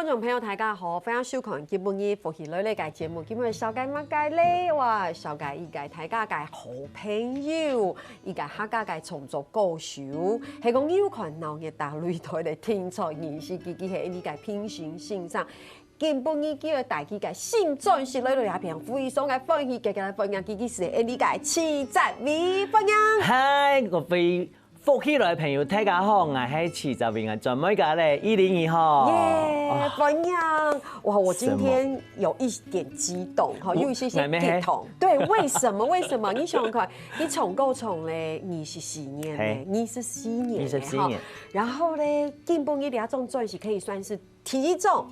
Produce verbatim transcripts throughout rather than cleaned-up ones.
觀眾朋友，大家好，歡迎收看今晡日福氣來了个節目。今晡日紹介麼个咧？哇，紹介一個大家个好朋友，一個客家个創作歌手，係講有看鬧熱大擂台个聽眾，認識佢，佢係𫣆俚个平行先生。今晡日佢愛帶佢个新專輯來到這片，非常个歡喜，大家來歡迎佢，佢係𫣆俚个徐澤偉，歡迎。嗨，各位 福氣來个朋友，大家好，𠊎係徐澤偉，專門个咧，一零一號。耶，歡迎！哇，我今天有一點激動，哈，有一些些激動。對，為什麼？為什麼？你想想看，你唱歌唱了二十四年呢，二十四年呢，哈。然後呢，今晡日這張專輯可以算是第一張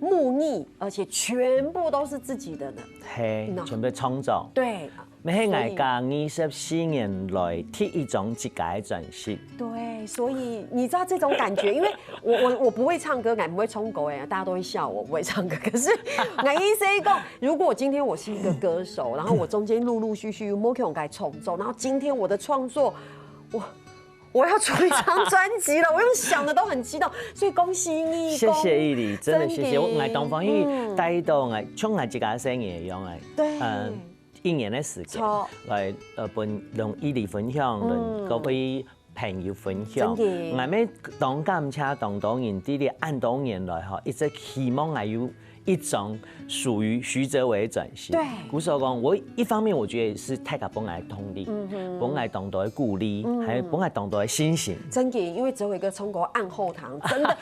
母語，而且全部都是自己的呢。係，全部創作。對， 乜係𠊎家二十四年來第一張自家个專輯。對，所以你知道這種感覺，因為我我我不會唱歌，𠊎毋會唱歌哎，大家都會笑我不會唱歌。可是𠊎意思係講，如果今天我是一個歌手，然後我中間陸陸續續有某種个創作，然後今天我的創作，我我要出一張專輯了，我用想的都很激動，所以恭喜你！謝謝一里，真的謝謝。我𠊎當歡喜帶到𠊎像𠊎自家个生日一樣哎，對，嗯。 一年个時間，來呃分同一里分享，同各位朋友分享。𠊎乜當感謝當多人在這恁多年來哈，一直希望𠊎有一張屬於徐澤偉个專輯。對，故所講，我一方面我覺得是大家分𠊎動力，分𠊎當多个鼓勵，還有分𠊎當多个信心。真的，因為澤偉哥唱歌恁好聽，真的。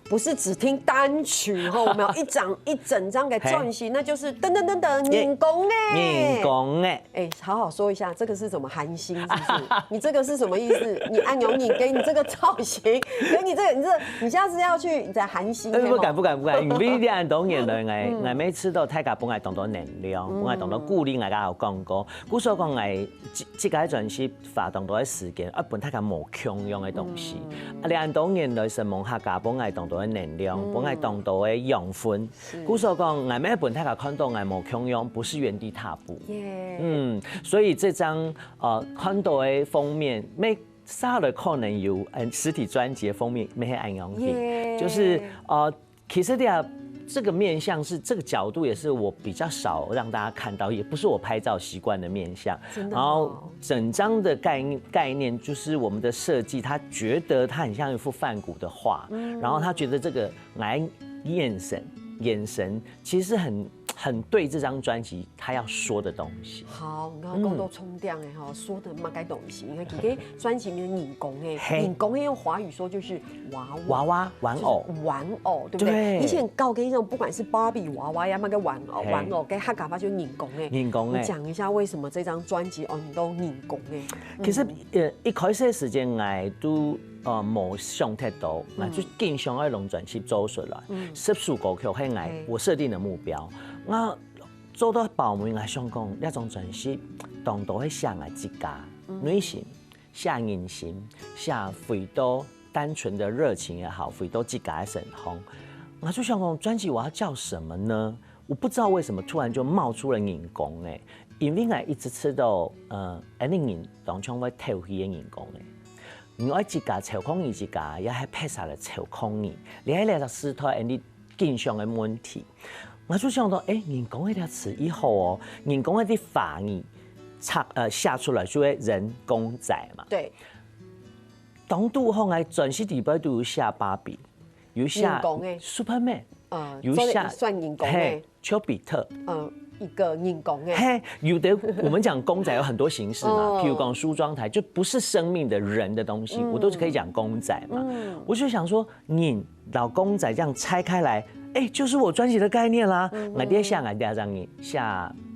不是只聽單曲吼，我們有一張一整張个專輯，那就是噔噔噔噔，人講个。人講个。哎，好好說一下，這個是什麼韓星？是不是？你這個是什麼意思？你按鈕，你給你這個造型，給你這個，你這，你下次要去你在韓星。不敢不敢不敢，因為恁多年來，𠊎每次都大家分𠊎當多能量，分𠊎當多鼓勵，𠊎家有講過，故所講𠊎這這個專輯花當多个時間，啊分大家無共樣个東西。啊恁多年來承蒙客家分𠊎當多个能量，分𠊎當多个養分。 故所講，𠊎乜分大家看到𠊎無共樣，不是原地踏步。嗯，所以這張呃看到个封面，乜下來可能有嗯實體專輯个封面，乜係恁樣形，就是呃。其實這這個面向是這個角度，也是我比較少讓大家看到，也不是我拍照習慣的面向。然後整張的概念概念就是我們的設計，他覺得它很像一幅梵谷的畫，然後他覺得這個 來眼神眼神其實很很對這張專輯他要說的東西。好，你看講到重點个吼，說的麼个東西？你看，其實專輯裡面人講个，人講个用華語說就是娃娃，娃娃玩偶，玩偶，對不對？對，以前搞个那種，不管是芭比娃娃呀，那個玩偶，玩偶，跟客家話就人講个，人講个。你講一下為什麼這張專輯哦，你都人講个？其實呃，一開始个時間，𠊎都 呃無想忒多，𠊎就緊想愛摎專輯做出來。十首歌曲係𠊎我設定的目標。𠊎做到後尾，𠊎想講這張專輯當多係寫𠊎自家內心，寫人心，寫回到單純的熱情也好，回到自家个身上。𠊎就想講專輯我要叫什麼呢？我不知道為什麼突然就冒出了人講个，因為𠊎一直知道，呃，恁樣人當中會討喜个人講个。 你愛自家操控你自家，也係別儕來操控你。這係這隻時代𠊎俚緊想个問題。𠊎就想到，誒，人講个這詞已好哦，人講个這華語，呃，寫出來就係人公仔嘛。對。當都好，𠊎專輯裡背都有寫芭比，有寫人講个Superman，呃，有寫，算人講个。嘿， 丘比特。嗯，一個人講个。嘿，有的我們講公仔有很多形式嘛，譬如講梳妝台，就不是生命的人的東西，我都是可以講公仔嘛。我就想說，你老公仔這樣拆開來，哎，就是我專輯的概念啦。𠊎在寫，𠊎在這樣寫，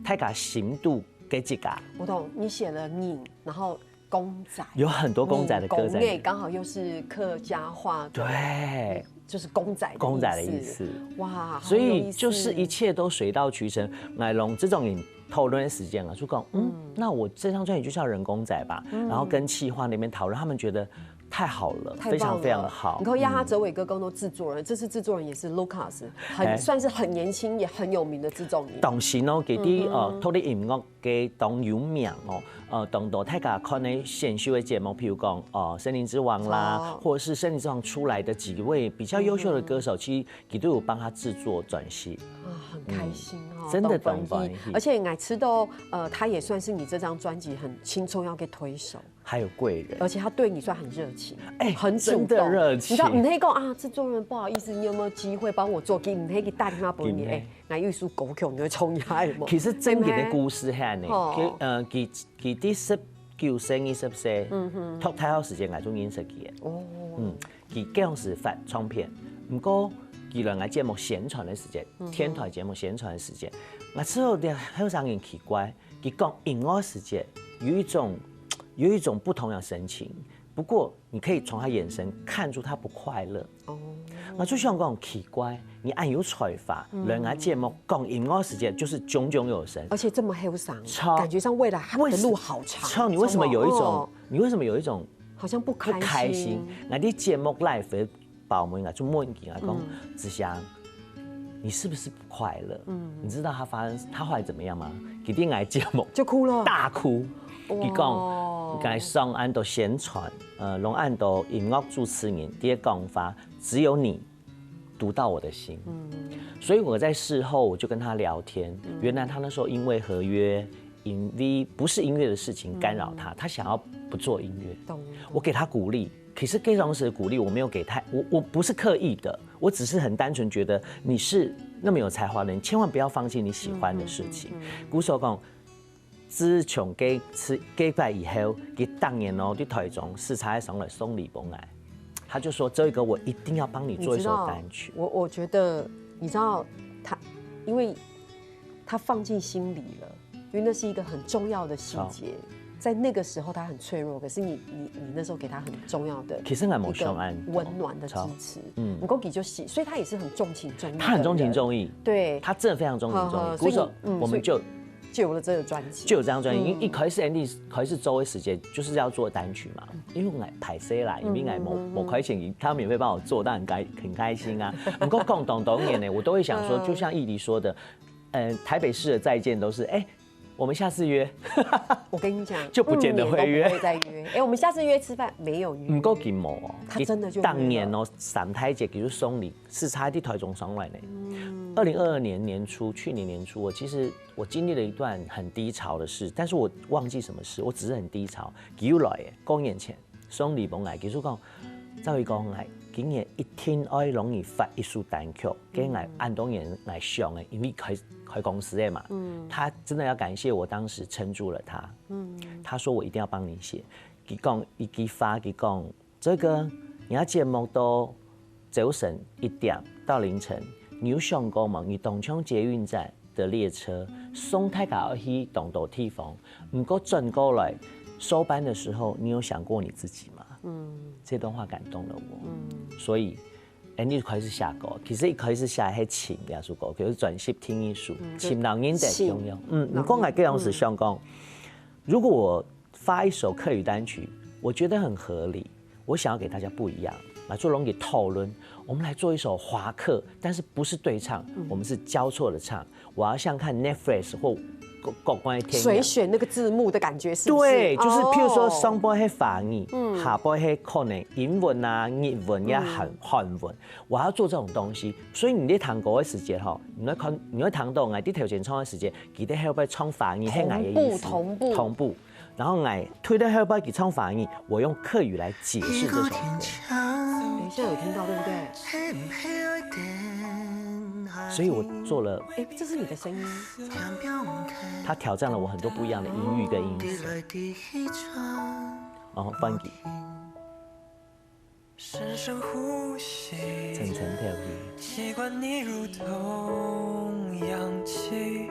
大家心肚个自家。我懂，你寫了你，然後公仔，有很多公仔的歌在裡面。你公仔剛好又是客家話的，對，就是公仔的意思。公仔的意思。哇，所以就是一切都水到渠成。來，摎這種人討論个時間啊，就講，嗯，那我這張專輯就叫人公仔吧，然後跟企劃那邊討論，他們覺得太好了，非常非常的好。你看，亞哈哲偉哥剛剛都製作人，這次製作人也是Lucas，很算是很年輕也很有名的製作人。當時呢，佢在呃，獨立音樂个當有名哦，呃，當多大家看个選秀个節目，譬如講，呃，《森林之王》啦，哦或者是《森林之王》出來的幾位比較優秀的歌手，其實佢都有幫他製作專輯。啊，很開心哦，真的當歡喜當歡喜而且𠊎知道，呃，他也算是你這張專輯很輕重要的推手，還有貴人，而且他對你算很熱情，哎很主動，真的熱情你知道，你可以講啊，製作人不好意思，你有沒有機會幫我做？你可以打電話給你，真的哎，那藝術狗熊你會衝一下嗎？其實真正个故事係恁呢，哦佢呃佢佢第十九歲、二十歲，讀大學時間𠊎就認識佢个。哦，嗯，佢該時發唱片，毋過佢來𠊎節目宣傳个時間，電台節目宣傳个時間，𠊎知道這後生人奇怪，佢講音樂時間有一種有一種不同的神情，不過你可以從他眼神看出他不快樂。哦，我就想講奇怪，你恁有才華，來𠊎節目講音樂時間就是炯炯有神，而且這麼後生，超感覺上未來他的路好長。超你為什麼有一種哦你為什麼有一種好像不開心？不開心？𠊎的節目 live 个包門啊，就問佢啊，講子祥，你是不是不快樂？你知道他發生他後來怎麼樣嗎？佢在𠊎節目就哭了。大哭，佢講，哇𠊎上恁多宣傳，呃，攏恁多音樂主持人這些講法，只有你讀到我的心。所以我在事後我就跟他聊天，原來他那時候因為合約，因為不是音樂的事情干擾他，他想要不做音樂。懂。我給他鼓勵，可是該當時的鼓勵我沒有給他，我我不是刻意的，我只是很單純覺得你是那麼有才華的人，千萬不要放棄你喜歡的事情。故所講，自從該次該擺以後，佢當年哦，在台中視察上來送禮物來，他就說：「周一哥，我一定要幫你做一首單曲。」我我覺得，你知道他，因為他放進心裡了，因為那是一個很重要的細節。在那個時候他很脆弱，可是你你你那時候給他很重要的，其實𠊎無想恁多溫暖的支持。嗯，你講佢就係，所以他也是很重情重義。他很重情重義，對，他真的非常重情重義。呵呵所以故所嗯我們就就有了這個專輯。就有這張專輯，因為一開始 Andy 開始做的時間就是要做單曲嘛，因為𠊎拍攝啦，因為𠊎無無開錢，他們也會幫我做，當然開很開心啊。不過講當多年呢，我都會想說，就像易迪說的，嗯，台北市的再見都是，哎，我們下次約，我跟你講，就不見得會約五年都不會再約。哎，我們下次約吃飯，沒有約。不過佢無哦，他真的就當年哦，三太姐就是送禮，是他在台中上來呢。二零二二年年初，去年年初，我其實我經歷了一段很低潮的事，但是我忘記什麼事，我只是很低潮。佢又來耶，過年前送禮物來，佢就講，照理講，𠊎今年一定愛容易發一首單曲，跟𠊎恁多年來想的，因為開開公司的嘛，他真的要感謝我當時撐住了他。他說我一定要幫你寫，佢講一句話，佢講這個你要節目到早晨一點到凌晨，你有想過嗎？你當像捷運站的列車，送大家去當多地方，不過轉過來收班的時候，你有想過你自己嗎？嗯，這段話感動了我。嗯，所以。Andy 開始寫歌，其實一開始寫係情這首歌，就是專輯第一首，情老人的共樣。嗯，你講个這樣子想講，如果我發一首客語單曲，我覺得很合理，我想要給大家不一樣，來做容易討論。我們來做一首華客，但是不是對唱，我們是交錯的唱。我要像看 Netflix 或國國外的電影。隨選那個字幕的感覺是不是？對，就是譬如說哦上背係華語，下背係可能英文啊、日文呀、韓韓文，我要做這種東西。所以你在聽歌的時間吼，你會看，你會聽到𠊎在頭前唱的時間，佢在後背唱華語，係𠊎个意思。同步同步同步。然後𠊎推到後背佢唱華語，我用客語來解釋這首歌。等一下有聽到對不對？所以我做了，哎，這是你的聲音。它挑戰了我很多不一樣的音域跟音色。然後翻譯，深深呼吸，層層跳起。习惯你如同氧气。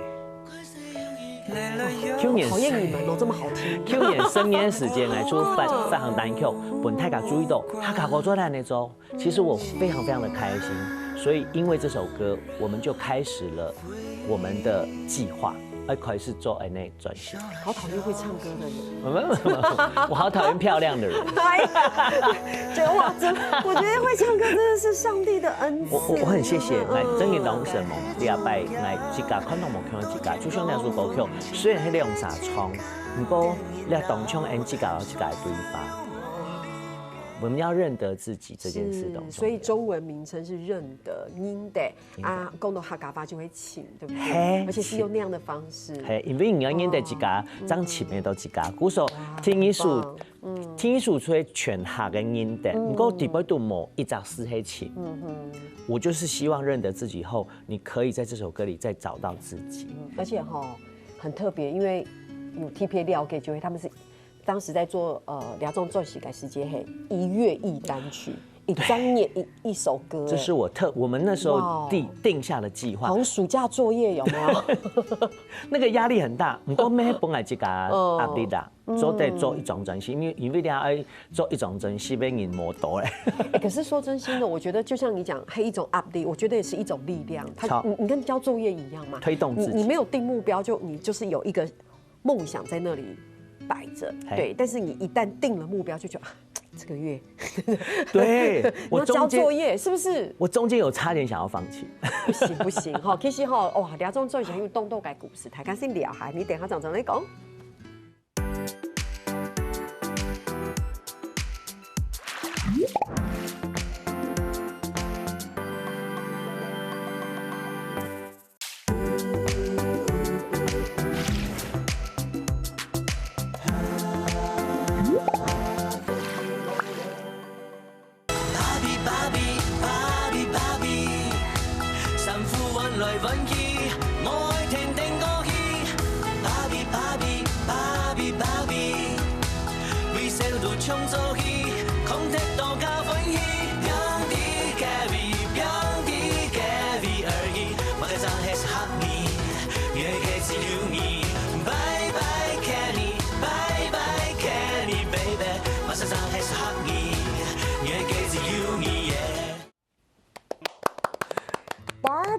累了又去年討厭你們哦，這麼好聽。去年新年時間來做發發行單曲，分大家注意到，客家歌做得恁樣做，其實我非常非常的開心。所以因為這首歌，我們就開始了我們的計劃。愛開始做恁呢轉型。好討厭會唱歌的人。没有没有没有，我好讨厌漂亮的人。哎呀，觉得哇，这我觉得会唱歌真的是上帝的恩赐。我我我很谢谢，来，真个当神么？礼拜来自家看到无看到自家，就像那首歌曲，虽然是两三唱，不过你当唱俺自家自家的对话。我们要认得自己这件事当中。所以中文名称是认得，认得啊，讲到客家话就会请，对不对？嘿而且是用那样的方式。嘿，因为你要认得自家，这样请得到自家。故所听一首，听一首出来全客的认得，不过底背都无一只字系请。我就是希望认得自己后，你可以在这首歌里再找到自己。而且哈，很特别，因为有 T P A 了解就会，他们是当时在做呃两种作曲改时间，嘿，一月一单曲，一张也一一首歌，这是我特我们那时候定定下的计划。好像暑假作业有没有？那个压力很大，不过没本来自家压力大，做得做一张专辑，因为因为你要做一张专辑，被人摸到嘞。哎，可是说真心的，我觉得就像你讲，黑一种 up 力，我觉得也是一种力量。他，你你跟交作业一样嘛，推动自己。你你没有定目标，就你就是有一个梦想在那里摆着，对。但是你一旦定了目标，就觉得啊，这个月，对，我交作业是不是？我中间有差点想要放弃。不行不行哈，其实哈，哇，两种作曲因为动豆改故事，大家先聊下，你等下讲讲来讲。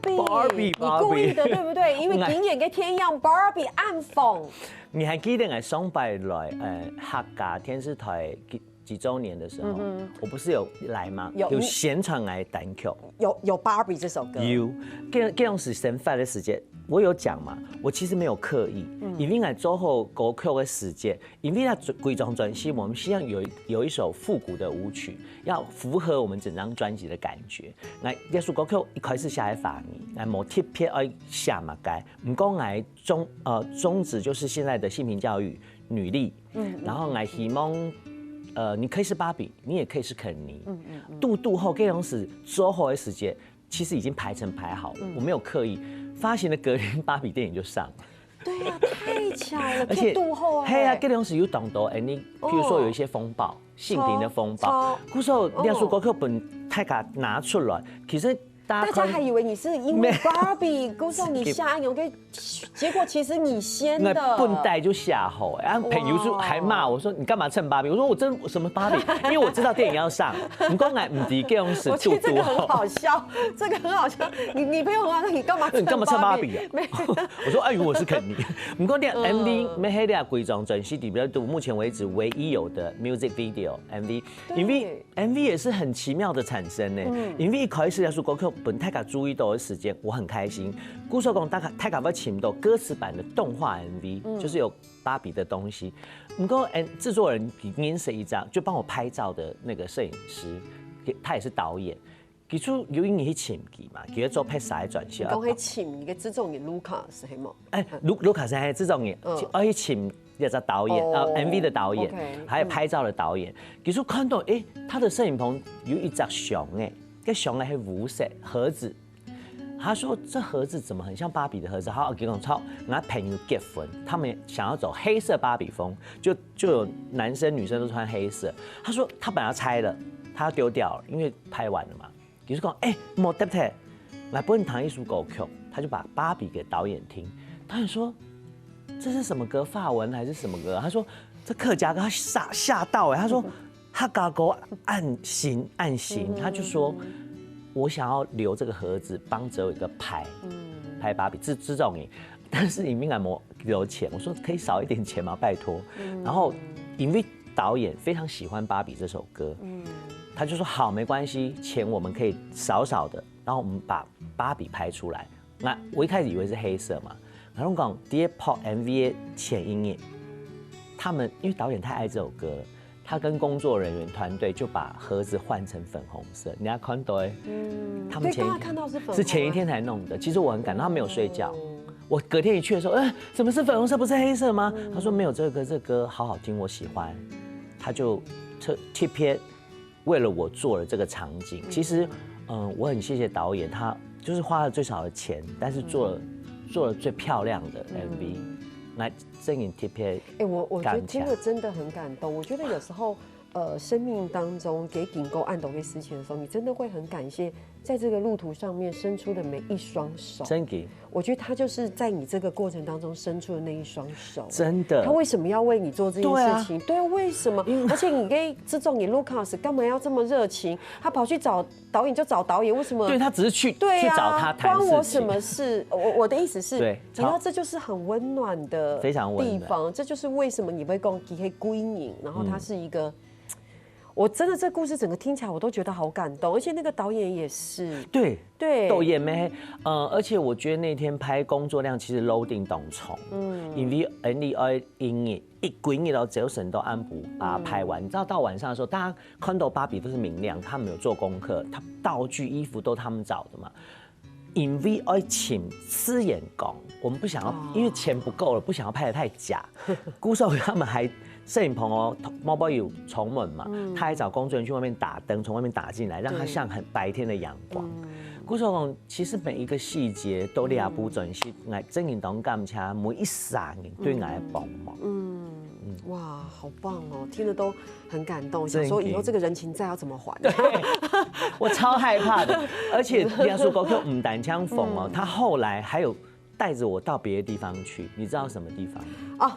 Barbie，你故意的对不对？因为今年个天样 Barbie 暗讽。你还记得俺上摆来，呃，客家电视台几几周年的时候，我不是有来吗？有宣传俺单曲。有有 Barbie 这首歌。有，这这样是生发的时间，我有讲嘛，我其实没有刻意，因为俺做好歌曲的时间，因为那归张专辑，我们希望有有一首复古的舞曲，要符合我们整张专辑的感觉。那这首歌曲一开始写在法语，那我特别爱写嘛该，不过俺宗呃宗旨就是现在的性平教育，女力，嗯，然后俺希望，呃，你可以是芭比，你也可以是肯尼，嗯嗯，度度后这样子做好的时间，其实已经排成排好了，我没有刻意，发行的隔天芭比电影就上了。对呀，太巧了，而且度后哎，嘿啊，这样子有当多，哎，你比如说有一些风暴，性平的风暴，故所那首歌曲本太卡拿出来，其实。大家还以为你是因为 Barbie，故所你下有个，结果其实你先的。本来就下好，然后朋友就还骂我说你干嘛蹭芭比？我说我真什么芭比？因为我知道电影要上，你光来唔知这样子我觉得这个很好笑，这个很好笑。你你朋友说你干嘛？你干嘛蹭芭比啊？没有，我说哎呦我是肯尼。不过那 M V 没黑的贵妆专 C D 比较多，目前为止唯一有的 music video M V，因为。 M V 也是很奇妙的产生呢，因为一开始要说歌曲本太卡注意到的时间，我很开心。故所讲大家太卡要请到歌词版的动画 M V，、就是有芭比的东西。不过，嗯，制作人给 i 设一张，就帮我拍照的那个摄影师，他也是导演。其实有因为去请佢嘛，佢做拍啥转型。讲起请一个制作人 Lucas 是黑吗？哎，Lu Lucas 是制作人，嗯，而且请。 也是导演，哦，呃，M V 的导演，OK，还有拍照的导演。其实看到，哎，他的摄影棚有一只熊，哎，这熊呢是无色盒子。他说这盒子怎么很像芭比的盒子？好，给我超，然后朋友结婚，他们想要走黑色芭比风，就就有男生女生都穿黑色。他说他本来要拆了，他要丢掉了，因为拍完了嘛。 比如说讲，哎，莫得忒，来播你弹一首歌曲，他就把芭比给导演听。导演说，这是什么歌？法文还是什么歌？他说，这客家歌，他吓吓到哎，他说，客家歌暗行暗行，他就说，我想要留这个盒子帮哲伟哥拍，拍芭比，这这种但是里面也没有钱，我说可以少一点钱吗？拜托。然后因为导演非常喜欢《芭比》这首歌，他就说好，没关系，钱我们可以少少的，然后我们把芭比拍出来。那我一开始以为是黑色嘛，然后讲第一拍 M V 的前一日，他们因为导演太爱这首歌了，他跟工作人员团队就把盒子换成粉红色。你要看到哎，嗯，他们前一天对，刚才看到是粉红啊是前一天才弄的。其实我很感动，他没有睡觉。我隔天一去的时候，呃，怎么是粉红色，不是黑色吗？他说没有，这个歌，这个歌好好听，我喜欢。他就特特别为了我做了这个场景。其实，嗯，我很谢谢导演，他就是花了最少的钱，但是做了做了最漂亮的 M V。那这影特别哎、我我觉得听感想了真的很感动。我觉得有时候，呃，生命当中给顶够暗斗的事情的时候，你真的会很感谢在这个路途上面伸出的每一双手。真给我觉得他就是在你这个过程当中伸出的那一双手。真的他为什么要为你做这件对啊事情？对啊，为什么？而且你跟这种你 Lucas 干嘛要这么热情？他跑去找导演就找导演，为什么？对他只是去对啊，去找他谈事情，关我什么事？我我的意思是，对你知道这就是很温暖的非常温暖地方，这就是为什么你会讲给黑归影，然后他是一个，我真的这故事整个听起来我都觉得好感动，而且那个导演也是，对。对，导演咩，呃，而且我觉得那天拍工作量其实 loading 当重，嗯，因为 Andy 爱一日一归日到早晨到暗晡把它拍完，你知道到晚上的时候，大家看到芭比都是明亮，他们有做功课，他道具、衣服都他们找的嘛。因为爱请资源工，我们不想要，因为钱不够了，不想要拍得太假。故所他们还摄影棚哦，毛包有重门嘛，他还找工作人员去外面打灯，从外面打进来，让它像很白天的阳光。故所讲，其实每一个细节都力不转心，哎，真正当感谢每一个人对我的帮忙。哇，好棒哦，听了都很感动，真想说以后这个人情债要怎么还？我超害怕的，而且李亚叔高就唔单枪逢哦，他后来还有带着我到别的地方去，你知道什么地方吗？哦，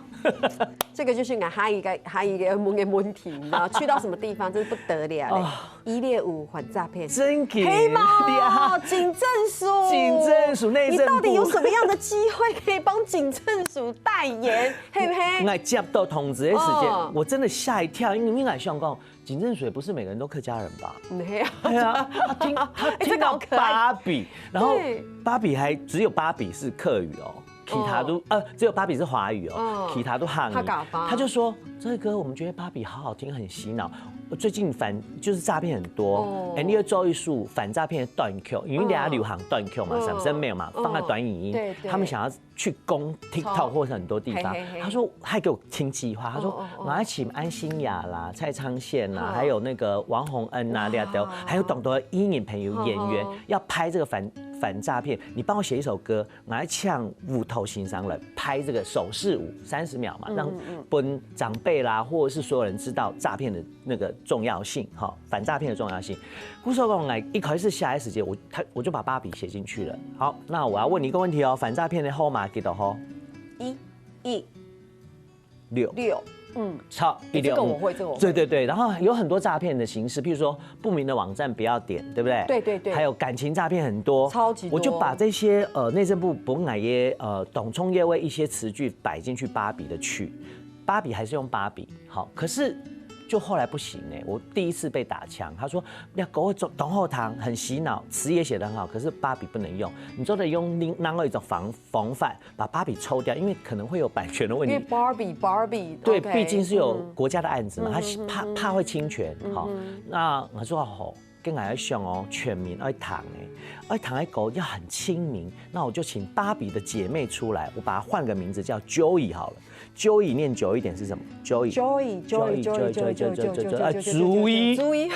这个就是我下一个下一个问的问题，你知道去到什么地方，真是不得了嘞！一列五反诈骗，真给黑你啊猫警政署，警政署内政部你到底有什么样的机会可以帮警政署代言？黑不黑？我接到通知的时间，哦我真的吓一跳，因为我想讲，警政署也不是每个人都客家人吧？嗯，黑啊，对啊，他听他哎这听到个好可爱芭比，然后对芭比还只有芭比是客语哦，其他都呃只有芭比是华语哦，其他都汉语。他嘎巴他就说：“这个我们觉得芭比好好听，很洗脑。最近反就是诈骗很多，哦哎，你要做一束反诈骗的短曲，因为人家流行短曲嘛，嗯闪身没有嘛，嗯放在短影音，对对他们想要去攻 TikTok 或者很多地方。嘿嘿嘿他说还给我听计划，他说哦哦哦我要请安心亚啦、蔡昌宪啦，嗯还有那个王洪恩啊、哇廖德，还有懂得英影朋友演员嗯要拍这个反反诈骗，你帮我写一首歌，我要请舞头先生来拍这个手势舞三十秒嘛，让分长辈啦或者是所有人知道诈骗的那个重要性哈，反诈骗的重要性。故所讲来一开始下来时间，我他我就把芭比写进去了。好，那我要问你一个问题哦，反诈骗的号码几多号？一一六。六，嗯，超一哎这个六我会这个我会对对对，然后有很多诈骗的形式，譬如说不明的网站不要点，对不对？对对对还有感情诈骗很多，超级多我就把这些呃内政部本来也呃懂冲业为一些词句摆进去芭比的去，芭比还是用芭比，好，可是就后来不行哎，我第一次被打枪，他说那狗会懂后堂很洗脑，词也写得很好，可是芭比不能用，你做得用另另外一种方方法把芭比抽掉，因为可能会有版权的问因为题。Barbie Barbie，对， OK，毕竟是有嗯国家的案子嘛，他怕怕会侵权哈。那我说好，跟俺想哦，全民爱谈哎，爱谈爱狗要很亲民，那我就请芭比的姐妹出来，我把它换个名字叫 Joey 好了。Joey 念久一点是什么？Joey。 Joey Joey Joey Joey Joey Joey Joey Joey Joey 哎，注意注意，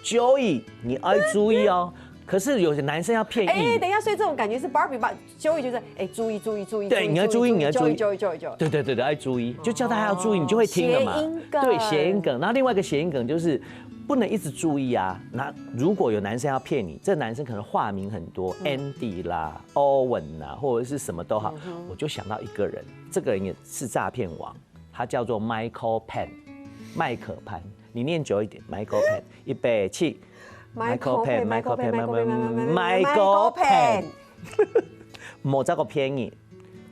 Joey，你爱注意哦。可是有些男生要骗哎，你，等一下，所以这种感觉是 Barbie 吧？Joey 就是哎，注意注意注意，对，你要注意，你要注意 Joey Joey Joey，对对对对，爱注意，就叫大家要注意，你就会听了嘛。谐音梗对，谐音梗。然后另外一个谐音梗就是不能一直注意啊。那如果有男生要骗你，这男生可能化名很多，Andy 啦、Owen 啦，或者是什么都好，我就想到一个人，这个人也是诈骗王，他叫做 Michael Pen，麦克潘。你念久一点，Michael Pen，预备起。 Michael Pen，Michael Pen，Michael Pen，Michael Pen，莫再个骗你。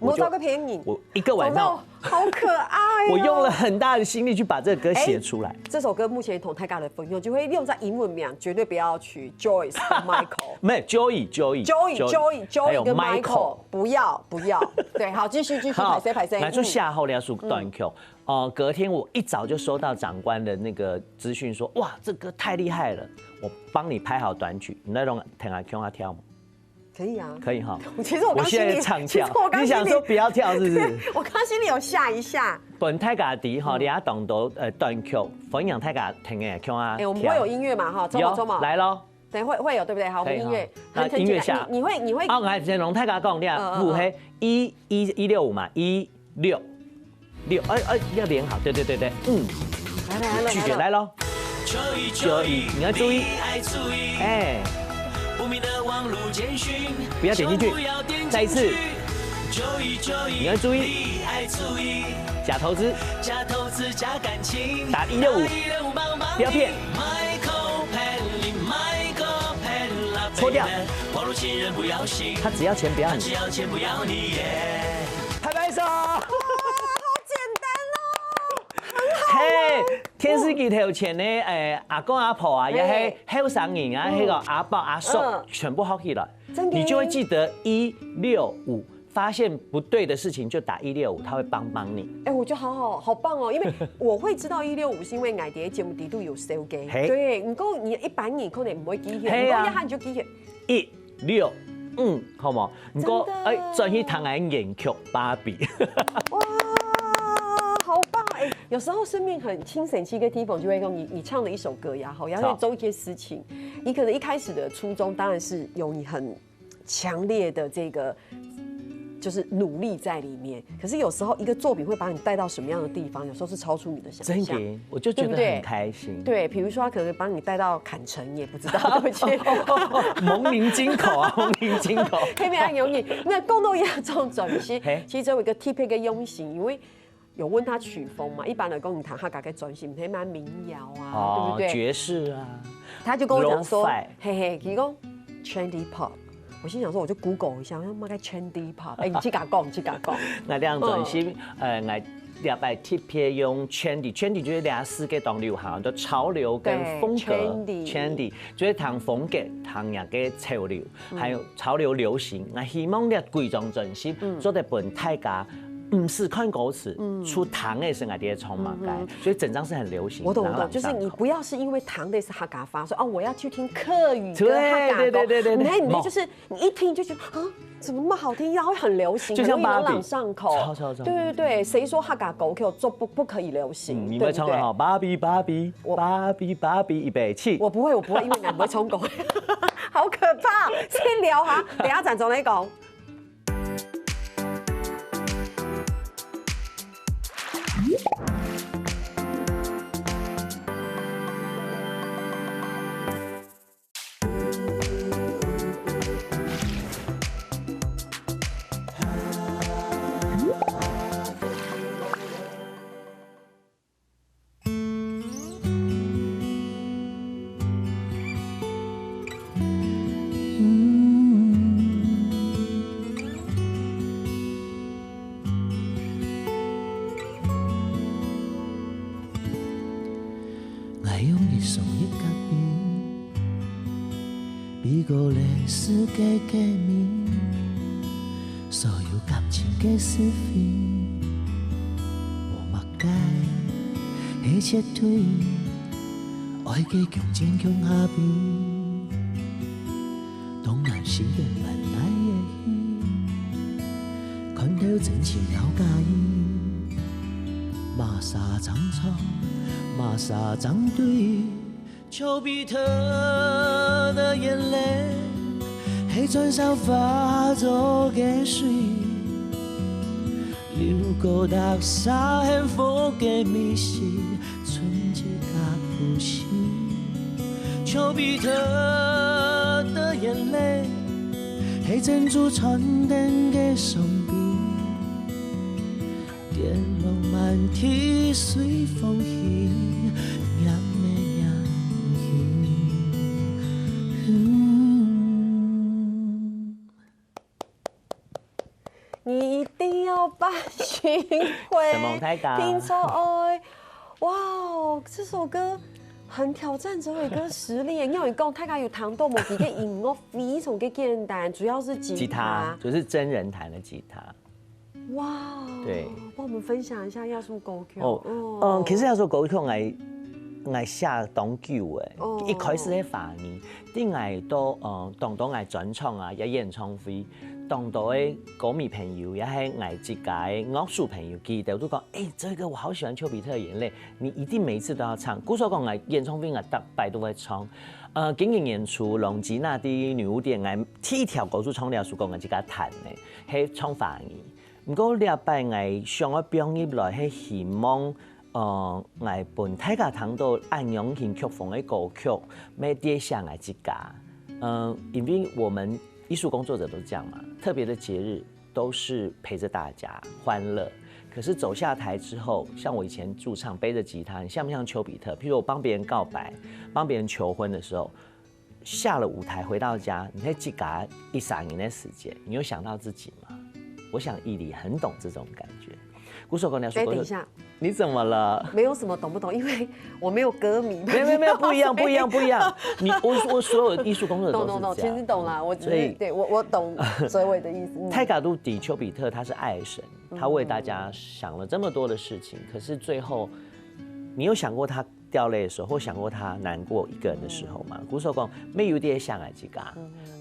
我就，我找个便宜。我一个晚上，找到，好可爱哦。我用了很大的心力去把这个歌写出来。哎，这首歌目前同大家的分享，就会用在英文名，绝对不要取 Joyce 跟 Michael。没有，Joey，Joey，Joey，Joey，Joey，还有Joey跟 Michael，Michael。不要，不要。对，好，继续，继续，好，拍谁，拍谁，那就下好了，嗯。 短曲。哦，隔天我一早就收到长官的那个资讯说，哇，这歌太厉害了，我帮你拍好短曲，你那种弹啊，给我跳吗？可以啊。可以哈。我其实我刚心里，我现在唱跳，其实我刚心里，你想说不要跳是不是？我刚心里有吓一下。本大家知哈，嗯。你要懂得，呃，短曲，分享大家听的，给我啊，哎，我们会有音乐嘛，哈，跳。冲嘛，冲嘛。有，来咯。等一下会，会有，对不对？好，我们音乐，可以哈。那音乐下。很，很简单。你，你会，你会，啊，我还先同大家讲，你啊，嗯，嗯，五黑，嗯。一，一，一六五嘛，一六六，哎，哎，要连好，对，对，对，对，嗯。来，来，来，拒绝，来。来咯。Joey，你要注意。哎。不要点进去。再一次。你要注意。假投资。打一六五。不要骗。抽掉。他只要钱不要你。拍拍手。哇，好简单哦。嘿，电视机头前的，哎，阿公阿婆啊，也嘿。是后生人啊，嗯。那个阿伯阿叔，嗯。全部好起来。真的耶。你就会记得一六五，发现不对的事情就打一六五，他会帮帮你。哎，我觉得好好，好棒哦，因为我会知道一六五，是因为𠊎在节目底肚有收给。嘿。对，你讲你一般人可能不会记起来，嘿啊。你讲一下你就记起来。一六五，好吗？你讲，真的。哎，转去弹个原曲芭比。哇，好棒！哎，有时候生命很清醒，其实跟 Tiffany 就会跟你，你唱的一首歌呀，好，然后做一些事情，你可能一开始的初衷当然是有你很强烈的这个，就是努力在里面。可是有时候一个作品会把你带到什么样的地方，有时候是超出你的想象。真的，我就觉得很开心。对不对？对，比如说他可能把你带到坎城，你也不知道，对不起。蒙宁金口啊，蒙宁金口。黑美安有你，那共同一样这种转型，嘿。其实只有一个 T P 跟用心，因为有问他曲风嘛，一般来讲，你弹客家个转型，还蛮民谣啊，哦，对不对？爵士啊，他就跟我讲说，lo-fi。嘿嘿，提供 trendy pop。我心想说，我就 Google 一下，我说，“妈个 trendy pop”，哎，你去给他讲，你去给他讲。那这样转型，嗯。呃，那礼拜 T P 用 trendy，trendy 就是两个世界当流行，就潮流跟风格，对，trendy。trendy 就是谈风格，谈那个潮流。 还有潮流流行，𠊎希望這幾張專輯做得分大家毋使看歌詞，就聽个時𠊎兜个唱麼个，所以整張是很流行。我懂，我懂，就是你不要是因為聽个係客家話，說，哦，我要去聽客語跟客家歌，對，對，對，對，對。沒，沒，就是你一聽就覺得，啊，怎麼那麼好聽，然後很流行，就像芭比，很容易朗朗上口。超，超，超。對，對，對，誰說客家歌曲做不，不可以流行，嗯，你會唱的哈，對不對？芭比，芭比，我芭比，芭比，預備，起。我不會，我不會，因為𠊎毋會唱歌。好可怕！先聊哈，等一下轉頭再講。愛用一雙翼甲飛，飛過了世界个面，所有感情个是非，無麼个係絕對，愛个強健強下飛。 東南西北萬代个戲，看透真情了解伊。麼儕正錯，麼儕正對，丘比特的眼淚，係全身化做个水，流過逐儕幸福个秘辛。 春節甲呼吸，丘比特的眼淚，係珍珠穿等个上臂，跌落滿地隨風起，讓美人行。你一定要扮幸福。承蒙大家。聽錯愛，哇哦，這首歌很挑戰哲偉哥實力耶。你有講大家有聽到無？佢个音樂非常个簡單，主要是吉他。吉他，就是真人彈的吉他。哇哦，對。幫我們分享一下耶穌歌曲。哦，嗯，其實耶穌歌曲𠊎，𠊎寫當久誒，哦。一開始係華語， 等𠊎到，呃，當多𠊎專場啊，也演唱會，當多个歌迷朋友，也係𠊎自家个樂手朋友，佢兜都講：「欸，哲偉哥，我好喜歡丘比特的眼淚，你一定每一次都要唱。」故所講，𠊎演唱會𠊎逐擺都會唱。呃，今年年初，浪跡娜在女巫店，𠊎第一條歌就唱這首歌，𠊎自家彈个，係唱華語。毋過這擺𠊎想要放入來，係希望 呃，𠊎分大家聽到恁樣形曲風个歌曲，乜係寫𠊎自家。呃，因為我們藝術工作者都是這樣嘛，特別的節日都是陪著大家歡樂。可是走下台之後，像我以前駐唱背著吉他，你像不像丘比特？譬如我幫別人告白，幫別人求婚的時候， 下了舞台回到家，你在自家一儕人个時間，你有想到自己嗎？我想義理很懂這種感覺。故所講，你要說，哎，等一下，你怎麼了？沒有什麼懂不懂，因為我沒有歌迷。沒有沒有沒有，不一樣不一樣不一樣。你我我所有藝術工作者都是這樣。懂懂懂，其實懂啦，我只是，所以，對，我我懂哲偉的意思。嗯。大家都知丘比特他是愛神，他為大家想了這麼多的事情，可是最後，你有想過他 掉淚的時候，或想過他難過一個人的時候嘛？故所講，乜有點像𠊎自家。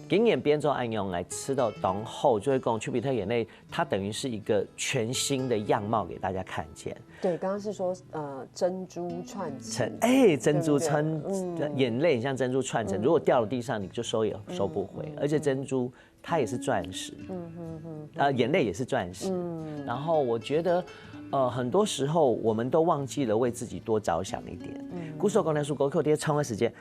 今年變做恁樣來試著當好，就會講丘比特眼淚，它等於是一個全新的樣貌給大家看見。對，剛剛是說，呃，珍珠串成，成，哎，珍珠串，對不對？嗯。眼淚很像珍珠串成，如果掉了地上，你就收也收不回，而且珍珠 它也是鑽石，嗯哼哼，呃，眼淚也是鑽石。嗯。然後我覺得，呃，很多時候我們都忘記了為自己多著想一點。嗯。故所講，這首歌曲在唱的時間，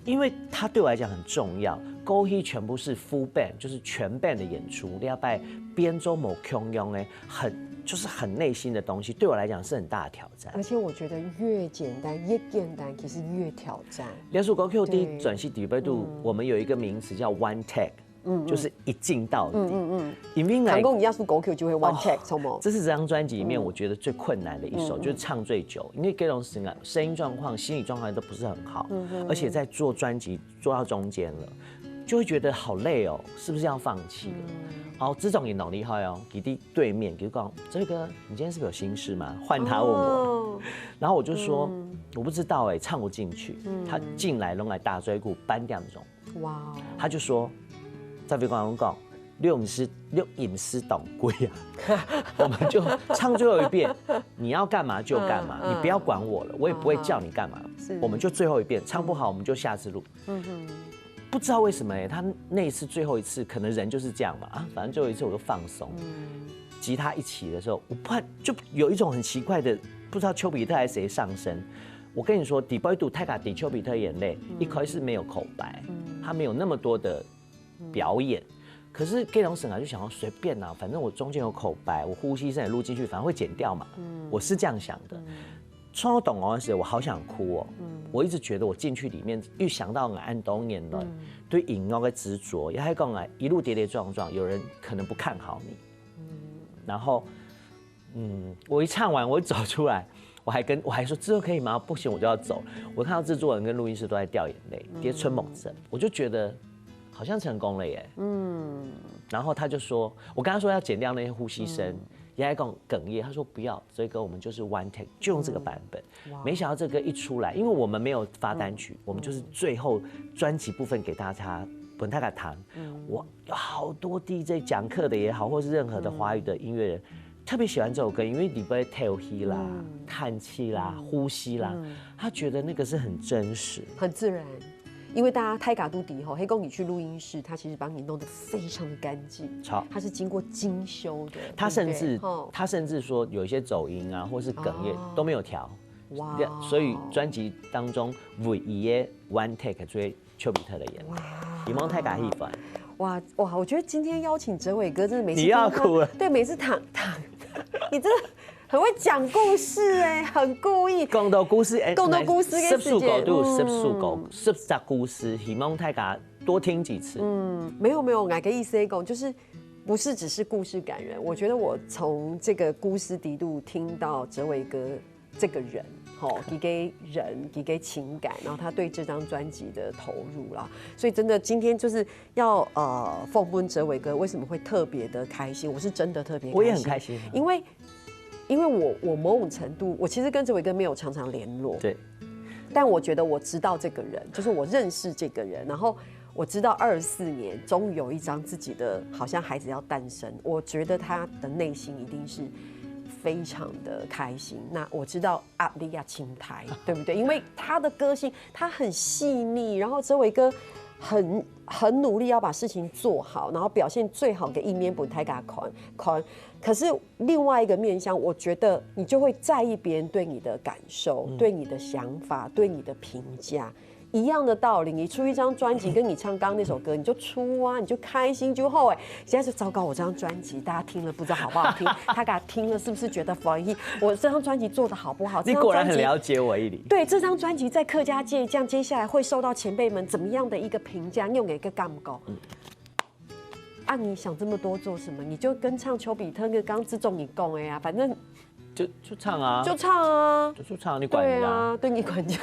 因為它對我來講很重要，過去全部是full band，就是全band的演出，你要擺變做無共樣的，很，就是很內心的東西，對我來講是很大的挑戰。而且我覺得越簡單，越簡單，其實越挑戰。這首歌曲在，對，專輯裡背肚，嗯，我們有一個名詞叫one take， 嗯，嗯。就是一鏡到底。嗯，嗯，嗯。因為𠊎，聽講這首歌曲就會one take，哦，著無？這是這張專輯裡面我覺得最困難的一首，嗯，嗯。就是唱最久，因為該段時間聲音狀況、心理狀況都不是很好，嗯，嗯，嗯。而且在做專輯做到中間了，就會覺得好累哦，是不是要放棄了？嗯。然後這種也很厲害哦，佢在對面就講：「哲偉哥，你今天是不是有心事嗎？」換他問我。哦。然後我就說：「嗯。我不知道欸，唱不進去。」嗯。他進來攏來打嘴鼓，半點鐘。 哇哦。他就說，再會跟我講，錄音室，錄音室當貴啊。我們就唱最後一遍，你要幹嘛就幹嘛，嗯，嗯。你不要管我了，我也不會叫你幹嘛。是。我們就最後一遍，唱不好我們就下次錄。嗯哼。不知道為什麼欸，他那一次最後一次，可能人就是這樣嘛，啊，反正最後一次我就放鬆。嗯。吉他一起的時候，我突然就有一種很奇怪的，不知道丘比特還是誰上身， 我跟你說，底背肚大家知丘比特眼淚，嗯。一開始沒有口白，嗯。他沒有那麼多的表演。嗯。可是該段時間就想要隨便啦，反正我中間有口白，我呼吸聲也錄進去，反正會剪掉嘛。嗯。我是這樣想的。嗯。唱到當高的時候，我好想哭哦。嗯。我一直覺得我進去裡面，一想到𠊎恁多年來，嗯。對音樂的執著，也還講啊，一路跌跌撞撞，有人可能不看好你。嗯。然後 嗯，我一唱完，我一走出來，我還跟，我還說：「製作可以嗎？」「不行，我就要走。」我看到製作人跟錄音師都在掉眼淚，嗯。在出目汁，我就覺得好像成功了耶。嗯。然後他就說，我跟他說要剪掉那些呼吸聲，嗯。也還講哽咽，他說：「不要，哲偉哥，我們就是one take，就用這個版本。」嗯。哇。沒想到這個一出來，因為我們沒有發單曲，嗯。我們就是最後專輯部分給大家，分大家聽。嗯。我 有好多D J講課的也好，或是任何的華語的音樂人，嗯。特別喜歡這首歌，因為裡背敨氣啦、嗯。嘆氣啦、嗯。呼吸啦，嗯。他覺得那個是很真實。很自然。因為大家大家都知吼，黑公你去錄音室，他其實幫你弄得非常的乾淨，著。他是經過精修的，他甚至，對不對？吼。他甚至說有一些走音啊，或是哽咽，哦。都沒有調。哇哦。所以專輯當中唯一的one take最 丘比特的眼淚。哇。希望大家喜歡。哇，哇，我覺得今天邀請哲偉哥，真的每次聽歌，你要哭了。對，每次聽，聽，你真的很會講故事欸，很故意。講到故事，欸，講到故事的時間，十首歌都有十首歌，嗯。十隻故事，希望大家多聽幾次。嗯，沒有，沒有，我个意思是講，就是不是只是故事感人，我觉得我从这个故事底肚听到哲维哥这个人，吼，一个人，一个情感，然后他对这张专辑的投入啦，所以真的今天就是要呃奉分哲维哥，为什么会特别的开心？我是真的特别开心，我也很开心啊。因为因为我我某种程度，我其实跟哲维哥没有常常联络，对，但我觉得我知道这个人，就是我认识这个人，然后我知道二十四年终于有一张自己的好像孩子要诞生，我觉得他的内心一定是非常的开心。那我知道阿丽亚青苔，对不对？因为他的个性，他很细腻，然后哲维哥很很努力要把事情做好，然后表现最好的一面分大家看看。可是另外一个面向，我觉得你就会在意别人对你的感受、对你的想法、对你的评价。一样的道理，你出一张专辑，跟你唱刚刚那首歌，你就出啊，你就开心就好哎。现在是糟糕，我这张专辑大家听了不知道好不好听，大家听了是不是觉得欢喜？我这张专辑做的好不好？你果然很了解我，一零。对，这张专辑在客家界这样，接下来会受到前辈们怎么样的一个评价？你有哪个感觉？啊，你想这么多做什么？你就跟唱丘比特那个刚刚志忠你讲的呀，反正就就唱啊，就唱啊。就就唱，你管人家。对啊，对你管家。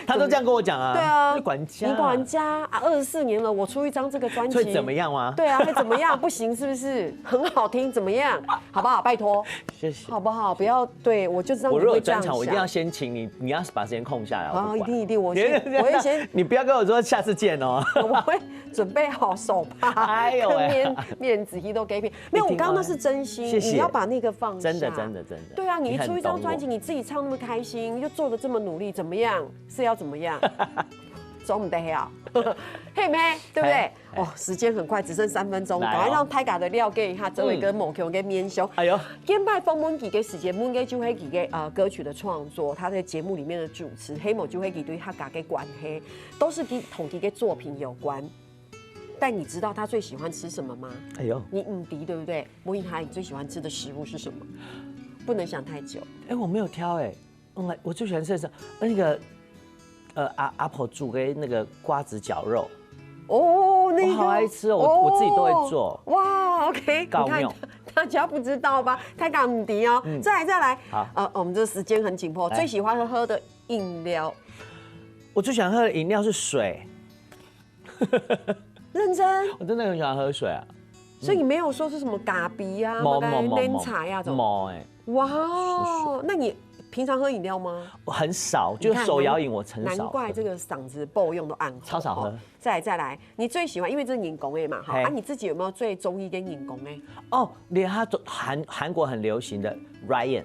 他都这样跟我讲啊，对啊，你管家，你管家啊，二十四年了，我出一张这个专辑，会怎么样吗？对啊，会怎么样？不行是不是？很好听，怎么样？好不好？拜托，谢谢。好不好？不要，对我就知道我你会这样想。如果有专场，我一定要先请你，你要把时间空下来，我好，不管。一定一定，我先我会先你不要跟我说下次见哦。我会准备好手帕，哎呦喂跟面面子，一都给你。没有，一定要我刚刚那是真心，谢谢你要把那个放下。真的真的真的。对啊，你一出一张专辑，你很懂你自己唱那么开心，又做的这么努力，怎么样？是要怎么样？走唔得啊，嘿咩？对不对哎？哎哦，时间很快，只剩三分钟，来哦赶快让大家都了解一下哲维哥某个个面向。哎呦，今擺訪問佢个時間，問个就係佢个呃歌曲的創作，他在節目裡面的主持，還有就係佢對客家个關係，都是佢同佢个作品有關。但你知道他最喜歡吃什麼嗎？哎呦，你毋知對不對？問他你最喜歡吃的食物是什麼？不能想太久。哎，我没有挑哎，嗯，我最喜欢吃的是那个呃阿阿婆煮的那个瓜子绞肉，哦，那个我好爱吃哦，我我自己都会做。哇，OK，你看高妙大家不知道吧？太敢唔敌哦。再来再来，好呃，我们这时间很紧迫，来最喜欢喝的饮料，我最喜欢喝的饮料是水，认真，我真的很喜欢喝水啊。所以你没有说是什么咖啡啊、毛那个毛毛奶茶呀这种。毛哎，哇，那你平常喝饮料吗？我很少，就是手摇饮我很少。难怪这个嗓子爆用都暗。超少喝。再来再来，你最喜欢，因为这是人工的嘛，哈，嘿啊，你自己有没有最中意跟人工的？哦，你看韩韩国很流行的 Ryan，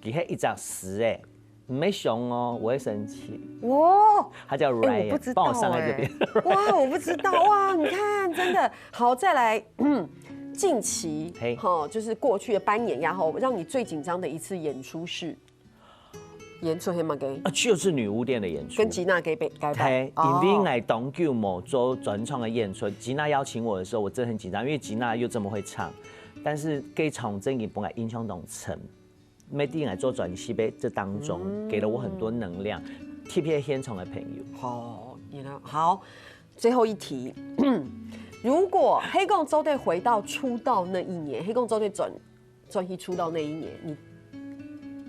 你看一张十哎，没熊哦，我会生气。哇，他叫哎，我 Ryan，不知道帮我上在这边。哎，哇，我不知道哇，你看，真的好，再来，嗯，近期嘿哈，就是过去的半年呀，吼，让你最紧张的一次演出是演出黑马给啊，就是女巫店的演出。跟吉娜给北改嘿版，，因为哦我当久没做专场的演出，吉娜邀请我的时候，我真的很紧张，因为吉娜又这么会唱，但是给场真的本来印象当深，每天来做专辑这当中，给了我很多能量，特别现场的朋友。好，你呢？好，最后一题，如果黑共周队回到出道那一年，黑共周队转转去出道那一年，你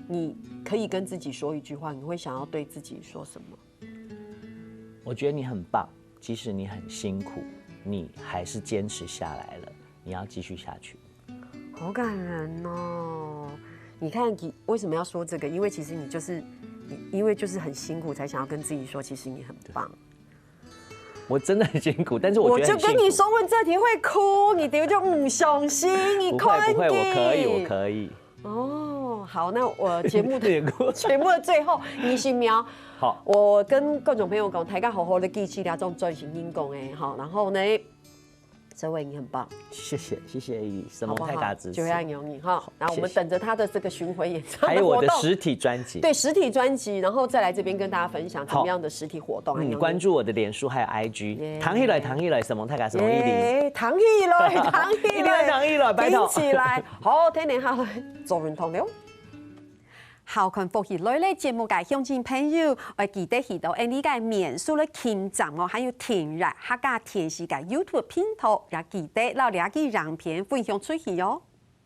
你可以跟自己说一句话，你会想要对自己说什么？我觉得你很棒，即使你很辛苦，你还是坚持下来了，你要继续下去。好感人哦！你看，你为什么要说这个？因为其实你就是，你因为就是很辛苦，才想要跟自己说，其实你很棒。我真的很辛苦，但是我我觉得很幸福。就跟你说，问这题会哭，你等于就唔相信，你不会不会，看我可以，你我可以。哦，好，那我节目的有点过节目的最后，你先描。好，我跟观众朋友讲，大家好好的记起来，这种转型音乐的哈。然后呢，哲维你很棒，谢谢谢谢伊，什么好不好？太大支持就，会爱你哈。然后我们谢谢等着他的这个巡回演唱还有我的活动实体专辑。对实体专辑，然后再来这边跟大家分享怎么好样的实体活动。嗯，关注我的脸书还有 I G，耶糖起来，糖起来，什么太卡什么一零。耶，糖起来，糖起一定要来，糖起来，拜托听起来，好，天天好，做运动了。好看福氣來了節目个鄉親朋友，愛記得去到𠊎俚个面書來撳讚哦，還有訂閱客家電視个YouTube頻道，也記得摎這支影片分享出去哦。